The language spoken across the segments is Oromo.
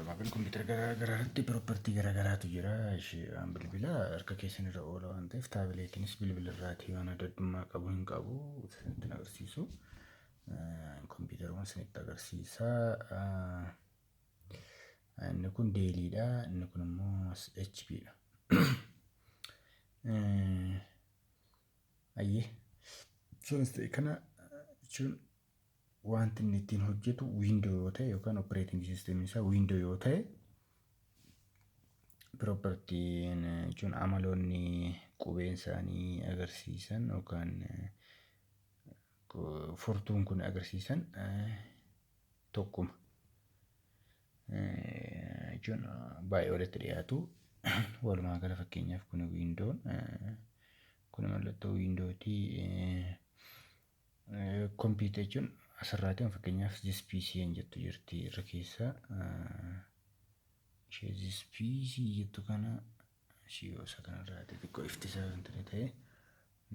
Walumaa gala kompiitara garaa garaatti property garaa garaatu jira. Ishee bilbila harka keessan irra oola waan ta'eef, taabileetiinis bilbila irraatii waan adda addummaa qabu hin qabu isinitti agarsiisu. Kompiitaruma isinitti agarsiisa. Inni kun Delliidha. Inni kun immoo HPdha. Ayyee. Sunis ta'e kana jechuun wanti inni ittiin hojjetu Window yoo ta'e yookaan operating system isaa Window yoo ta'e, propertyn jechuun amaloonni qubeen isaanii agarsiisan yookaan furtuun kun agarsiisan tokkuma. Jechuun baay'ee walitti dhiyaatu. Walumaa gala fakkeenyaaf kun Windown, kun mallattoo Windowtii. Kompiitara jechuun asirraatiin fakkeenyaaf "This PC" jettu jirti irra keessa. Ishee "This PC" jettu kana, ishee isa kanarraati xiqqoo ifti isaa kan ta'e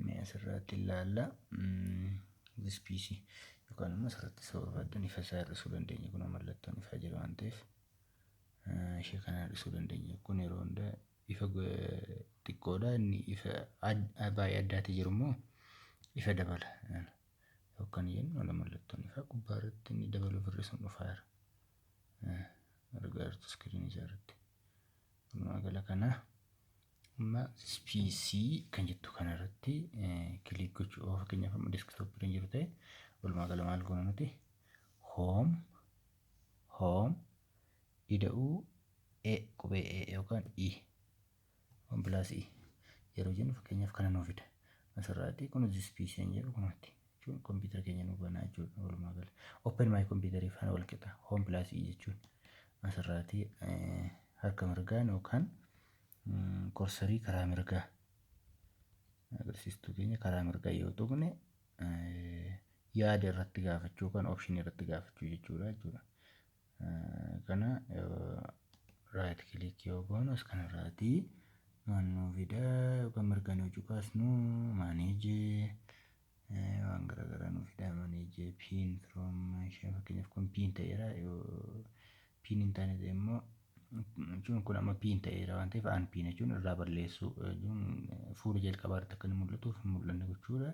mee asirraatti ilaalla. "This PC" yookaan immoo asirratti isa barbaaddan ifa isaa hir'isuu dandeenya. Kun mallattoon ifaa jira waan ta'eef ishee kana hir'isuu dandeenya. Kun yeroo hunda ifa xiqqoodha. Inni ifa baay'ee addaatee jiru immoo ifa dabala. Yookaan jennu wala mallattoon ifaa gubbaa irratti inni dabaluuf hir'isuun dhufaa jira. Argaa jirtu screenii isaa irratti. Walumaa gala kana amma "PC" kan jettu kanarratti click gochuu, fakkeenyaaf amma desktopii irra jiru ta'e, walumaa gala maal goona nuti? Home, home ida'uu E, qubee E yookaan E, home plus E yeroo jennu fakkeenyaaf kana nuu fida. Asirraatti kun "This PC" jedhu kunuutti jechuun kompiitara keenya nu banaa jechuudha walumaa gala. "Open my computer" faana wal qixa home plus E jechuun. Asirraatti harka mirgaan yookaan cursorii karaa mirgaa, agarsiistuu keenya karaa mirgaa yoo tuqne, yaada irratti gaafachuu yookaan optionii irratti gaafachuu jechuudha. Kana right click yoo goonu as kanarraatii maal nuu fidaa? Yookaan mirgaan yoo cuqaasnu manage waan garaagaraa nuu fidaa. Manage, pin from isheen fakkeenyaaf kun pin ta'eera. Yoo pin hin taane ta'e immoo, jechuun kun amma pin ta'eera waan ta'eef, unpin jechuun irraa balleessuu jechuun fuula jalqabaa irratti akka inni mul'atuuf hin mul'anne gochuudha.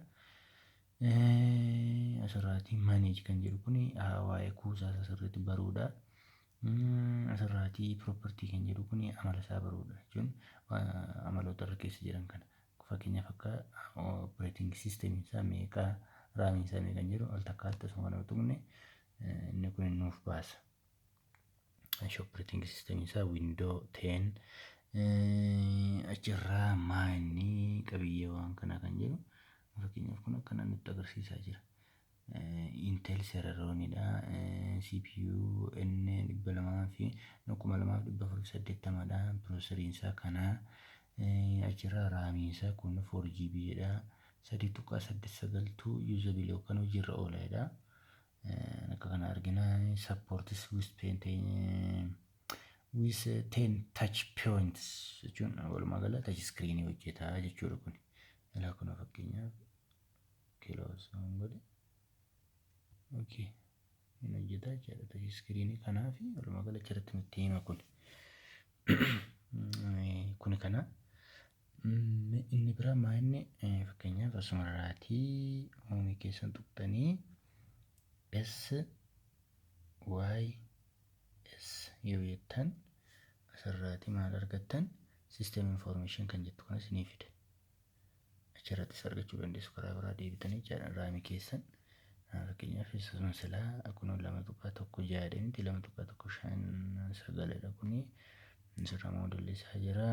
Asirraatii manage kan jedhu kun waa'ee kuusaa isaa sirriitti baruudha. Asirraatii property kan jedhu kun amala isaa baruudha jechuun amaloota irra keessa jiran kana. Fakkeenyaaf akka operating system isaa meeqa, RAMiin isaa meeqa kan jedhu al takkaatti osoo kana tuqne inni kun nuuf baasa. Operating system isaa Window 10. Achirraa maa inni qabiyyee waan kanaa kan jedhu fakkeenyaaf kun akkana nutti agarsiisaa jira. Intel Celeronidha. CPU N 202,480dha. Processoriin isaa kana. Achirraa RAMiin isaa kun 4 GB dha. 3.89tu usable yookaan hojiirra ooladha. Akka kana argina. Supports with pen with 10 touch points jechuun walumaa gala touch screen hojjeta jechuudha kun. Ilaa kun fakkeenyaaf close godhe. Okay. Inni hojjeta jechuudha touch screen kanaaf walumaa gala achirratti nutti hima kun. Kuni kana. Inni biraa maa inni fakkeenyaaf asumarraatii homeii keessan tuqxanii S Y S yoo jettan, asirraatii maal argattan? "System information" kan jettu kanas ni fida. Achirrattis argachuu dandeessu karaa biraa deebitanii jechaadha RAMii keessan. Fakkeenyaaf isuma silaa kun 2.16 miti, 2.159dha kuni. Asirra modelli isaa jira.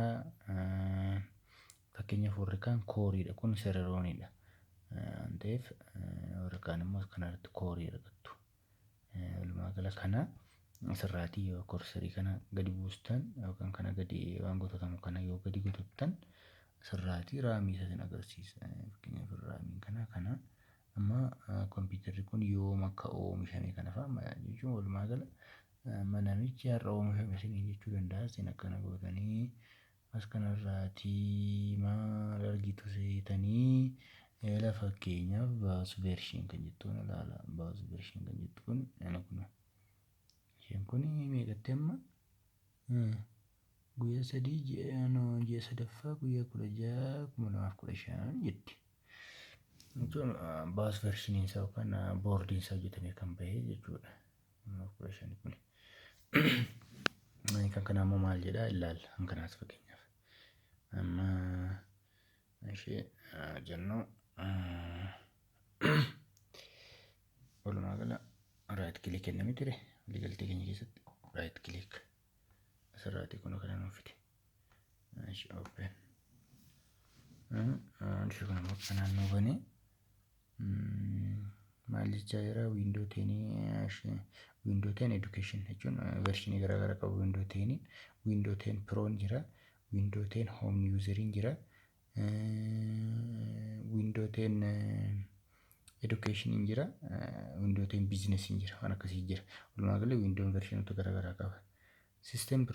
Fakkeenyaaf warri kaan coreiidha, kun Celeronidha. Waan ta'eef warri kaan immoo kanarratti coreii argattu. Walumaa gala kana asirraatii yoo cursorii kana gadi buustan yookaan kana gadi waan gototamu kana yoo gadi gotottan, asirraatii RAMii isa agarsiisa. Fakkeenyaaf RAMiin kana amma kompiitarri kun yoom akka oomishame kana fa'a jechuun walumaa gala namichi har'a oomishame isiniin jechuu danda'a. Isin akkana gootanii as kanarraatii maal argitu seetanii? Eela fakkeenyaaf "BIOS version" kan jettuun ilaala. "BIOS version" kan jettu kun ana kun isheen kun meeqatti amma Guyyaa 3, ji'a sadaffaa, guyyaa 16, 2015 jetti. Jechuun base versioniin isaa yookaan boordiin isaa hojjetamee kan bahe jechuudha. 2015 kun. Kan kanaa immoo maal jedhaa ilaalla. Kan kanaas fakkeenyaaf. Amma ishee jennu, walumaa gala right click kenname ture, waliigaltee keenya keessatti right click asirraati kun kana nuuf fide. Ishee open. Ishee kun immoo kanaan nuu banee maal jechaa jira? Window 10, Window 10 Education jechuun versionii garaagaraa qabu. Window 10, Window 10 Proon jira, Window 10 Home Useriin jira, Window 10 Education jira, Window 10 Business jira, waan akkasii jira. Walumaa gala Windown versionoota garaagaraa qaba. System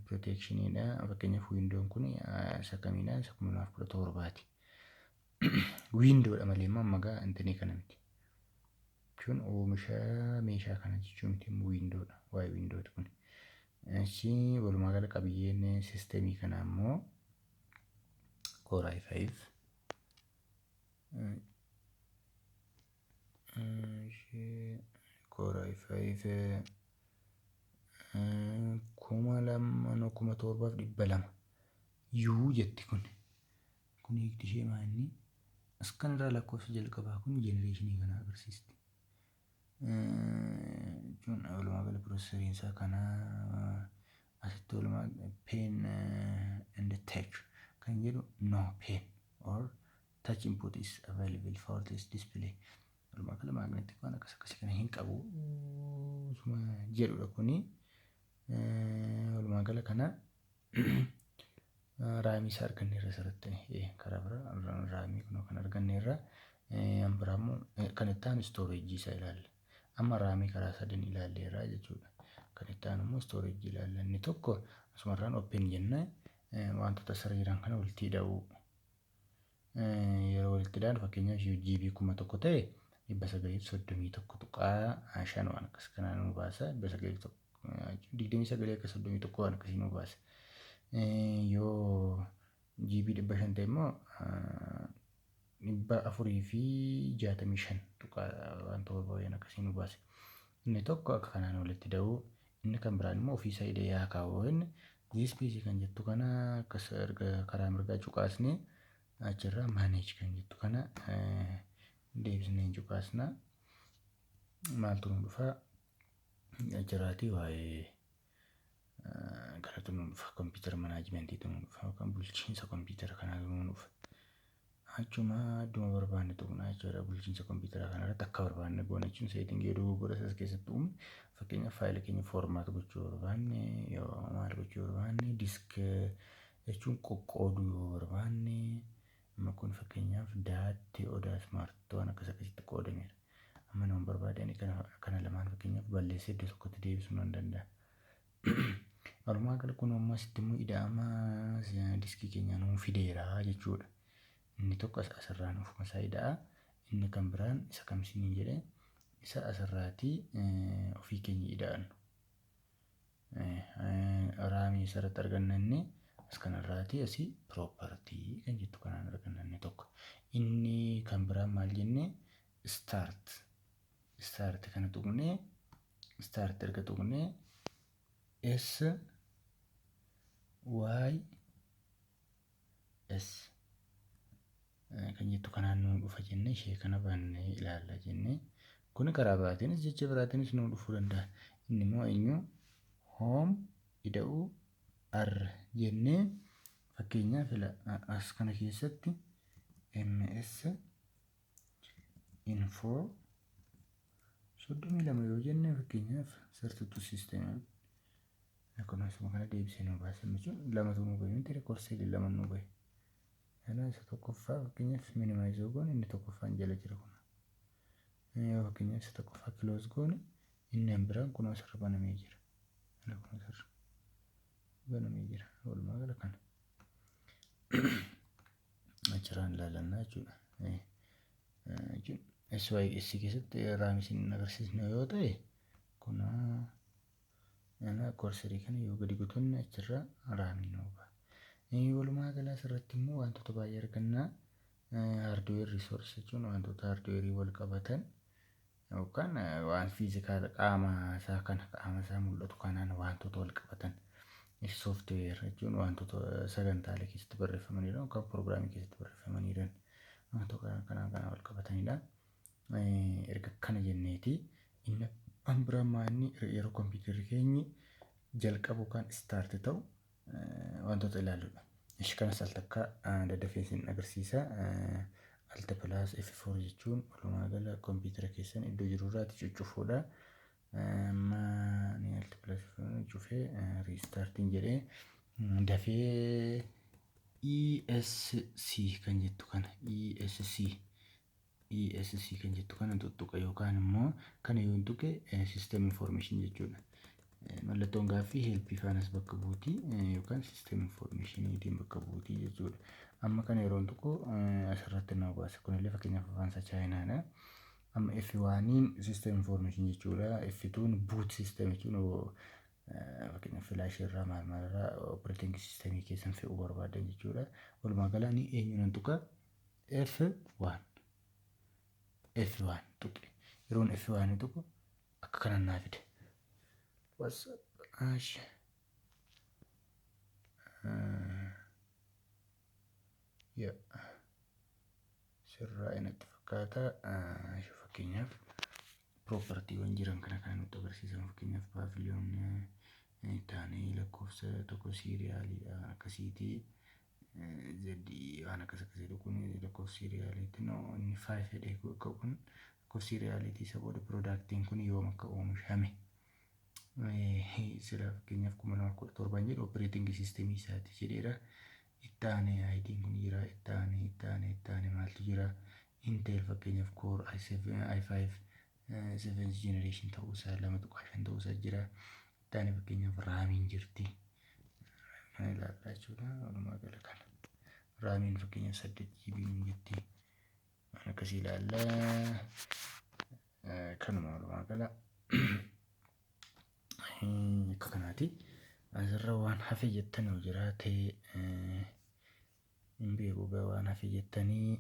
protectioniidha. Fakkeenyaaf Windown kun isa kamiidha? Isa 2017ti. Windowdha malee immoo amma gaa intinii kana miti. Jechuun oomisha meeshaa kana jechuu miti, Windowdha. Waa'ee Windowti kun. Achi walumaa gala qabiyyeen systemii kanaa immoo Core i5, Core i5 2,000, no, 7200 U jetti kun. Kun hiikti ishee maa inni? As kanarraa lakkoofsa jalqabaa kun generationii kana agarsiisti. Jechuun walumaa gala processoriin isaa kana asitti walumaa pen and touch kan jedhu, no pen or touch input is available for this display. Walumaa gala magnetic waan akkas akkasii kana hin qabu jedhudha kuni. Walumaa gala kana RAMii isaa arganneerra asirratti, karaa biraa RAMii kun kan arganneerra. Kan biraa immoo kan itti aanu storageii isaa ilaalla. Amma RAMii karaa sadan ilaalleerra jechuudha. Kan itti aanu immoo storageii ilaalla. Inni tokko asumarraan open jennee wantoota asirra jiran kana walitti hidhuu. Yeroo walitti hidhaan, fakkeenyaaf yoo GB 1000 ta'e, 931.5 waan akkas kanaa nu baasa. 929 akka 31 waan akkasii nu baasa. Yoo GB 500 ta'e immoo, 465 tuqaa waan 7 waan akkasii nu baasa. Inni tokko akka kanaan walitti da'uu, inni kan biraan immoo ofiisaa hidhee yaa kaa'u. Inni This PC kan jettu kana akkas erga karaa mirgaa cuqaasnee, achirraa manage kan jettu kana deebisnee cuqaasna. Maaltu nu dhufa? Achirraatii waa'ee kanatu nu dhufa. Computer managementiitu nu dhufa yookaan bulchiinsa kompiitara kanaatu nu dhufa. Achuma idduma barbaanne tuqna jechuudha. Bulchiinsa kompiitara kanarratti akka barbaanne goona jechuun settingii yoo dogoggora isas keessatti uumne, fakkeenyaaf faayila keenya format gochuu barbaanne, yoo maal gochuu barbaanne, disk jechuun qoqqooduu yoo barbaanne, amma kun fakkeenyaaf daattee odaa smart waan akkas akkasitti qoodameera. Amma nama barbaadani kana lamaan fakkeenyaaf balleessee iddoo tokkotti deebisuu nan danda'a. Walumaa gala kun ammoo asitti immoo ida'ama diskii keenya nuu fideera jechuudha. Inni tokko asirraan ofuma isaa ida'a. Inni kan biraan isa kam isiniin jedhee, isa asirraatii ofii keenya ida'annu. RAMii asirratti arganna, inni as kanarraatii asii property kan jettu kanaan arganna inni tokko. Inni kan biraan maal jennee? Start. Start kana tuqnee, start erga tuqnee, S Y S kan jettu kanaan nuu dhufa jennee, ishee kana bannee ilaalla jennee, kuni karaa biraatiinis jecha biraatiinis nuu dhufuu danda'a. Inni immoo eenyu? Home ida'uu R jennee, fakkeenyaaf as kana keessatti MS info 32 yoo jenne, fakkeenyaaf 32 system akkuma asuma kana deebisee nu baasa jechuun lamatu nu bahe miti, lakkoofsa lama nu bahe. Kana isa tokkoffaa fakkeenyaaf minimize yoo goone, inni tokkoffaan jala jira kun. Yoo fakkeenyaaf isa tokkoffaa close goone, inni biraan kun asirra banamee jira. Kun asirra banamee jira. Walumaa gala kana achirraan ilaalannaa jechuudha. Jechuun SYS keessatti RAMii isin agarsiisne yoo ta'e, kun Cursorii kana yoo gadi gutunne achirra RAMiin nu ba'a. Walumaa gala asirratti immoo wantoota baay'ee arganna. Hardware resource jechuun wantoota hardwareii wal qabatan yookaan waan physical qaama isaa kana, qaama isaa mul'atu kanaan wantoota wal qabatan. Software jechuun wantoota sagantaalee keessatti barreeffamanidha yookaan piroogiraamii keessatti barreeffamanidha. Wantoota kana kana wal qabatanidha. Erga kana jenneeti, inni kan biraan maanni yeroo kompiitarri keenyi jalqabu yookaan start ta'u wantoota ilaalludha. Ishi kanas al takka daddafee isin agarsiisa. Alt plus F4 jechuun walumaa gala kompiitara keessan iddoo jirurraati cuccufuudha. Amma ni Alt plus F4 cufee restartiin jedhee dafee ESC kan jettu kana, ESC, ESC kan jettu kana tuttuqa yookaan immoo kana yoo tuqe system information jechuudha. Mallattoon gaaffii helpii faanas bakka buutii yookaan system informationiitiin bakka buutii jechuudha. Amma kana yeroon tuqu asirratti nama baasa. Kunillee fakkeenyaaf afaan isaa Chaayinaadha. Amma F1 system information jechuudha. F2 boot system jechuun fakkeenyaaf flashii irraa, maal maal irraa operating systemii keessan fe'uu barbaadan jechuudha. Walumaa gala ni eenyuun tuqa? F1, F1 tuqe. Yeroon F1 tuqu akka kanaan naa fide. What's up? Ash. Yeah. Sirraa natti fakkaata. Fakkeenyaaf propertyiiwwan jiran kana kan nutti agarsiisan, fakkeenyaaf Pavilion taanee lakkoofsa tokko serialiidha akkasiiti. Zedii waan akkas akkasii kun lakkoofsa serialiiti. No, inni five jedhee kun lakkoofsa serialiiti. Isa booda productiin kun yoom akka oomishame sila fakkeenyaaf 2017 jedhu, operating systemii isaati jedheera. Itti aanee ID'n kun jira, itti aanee, itti aanee, itti aanee maaltu jira? Intel fakkeenyaaf Core i7, i5 7th generation ta'uusaa, 2.5 ta'uusaa jira. Itti aanee fakkeenyaaf RAMiin jirti. Kana ilaallaa jechuudha. Walumaa gala kana. RAMiin fakkeenyaaf 8 GB nuun jetti. Waan akkasii ilaallaa. Kanuma walumaa gala. Akka kanaati. Asirra waan hafe jettan yoo jiraate hin beeku, waan hafe jettanii.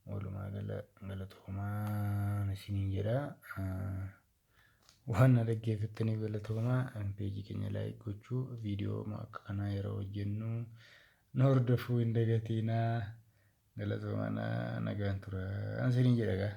Walumaa gala galatoomaa isiniin jedha. Waan na dhaggeeffattaniif galatoomaa. Pageii keenya like gochuu, viidiyoo akka kanaa yeroo hojjennu nu hordofuu hin dagatinaa. Galatoomaa, nagaan tura isiniin jedha gaa.